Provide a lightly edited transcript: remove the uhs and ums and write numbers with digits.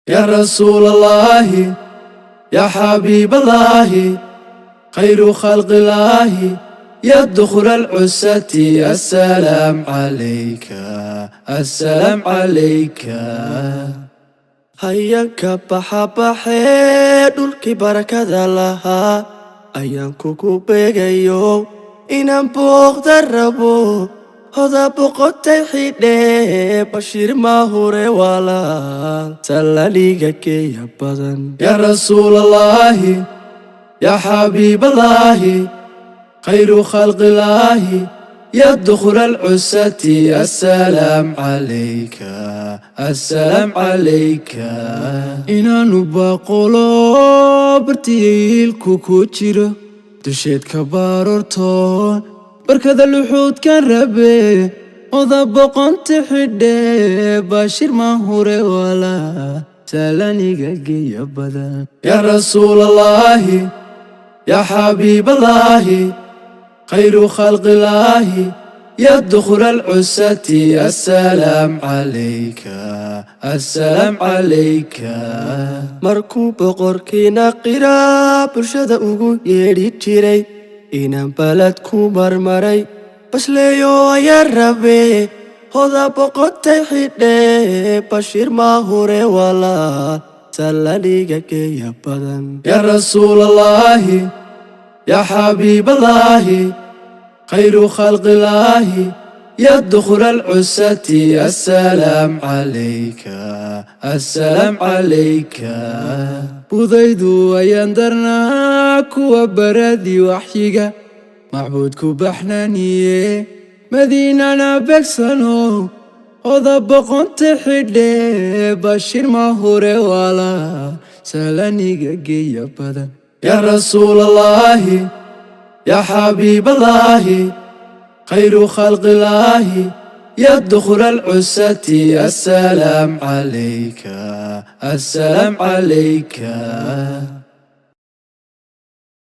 يا رسول الله، يا حبيب الله، خير خلق الله، يا دخل العسة، السلام عليك، السلام عليك. Hayanka baxa baxee dhulkii barakada lahaa ayaan kugu beegayo inaan booqda rabo. Hoda boqotay xidhee, Bashiir Mahure walaal, sallaliga geeya badan. يا رسول الله، يا حبيب الله، خير خلق الله، يا دخل العسة، السلام عليك، السلام عليك. Inaanu baaqolo bartiilku ku jiro dusheedka baarortoon barkada luxuudkan rabe. Oda boqonta xidhe, Bashiir Mahure walaa, salaniga geeya badan. يا رسول الله، يا حبيب الله، خير خلق الله، يا دخل العسة، السلام عليك، السلام عليك. Markuu boqorkiina qiraa bulshada ugu yeedhi jiray inaan balad ku marmaray basleeyo ayaa rabe. Hoda boqotay xidhee, Bashiir Mahure walaal, sallaliga geeya badan. يا رسول الله، يا حبيب الله، خير خلق الله، يا دخل العسة، السلام عليك، السلام عليك. Budaydu ayaan darnaa kuwa baradii waxyiga macbuudku baxnaaniye Madiinana begsano. Oda boqonta xidhe, Bashiir Mahure walaa, salaniga geeya badan. يا رسول الله، يا حبيب الله، خير خلق الله، يا دخل العسة، السلام عليك، السلام عليك.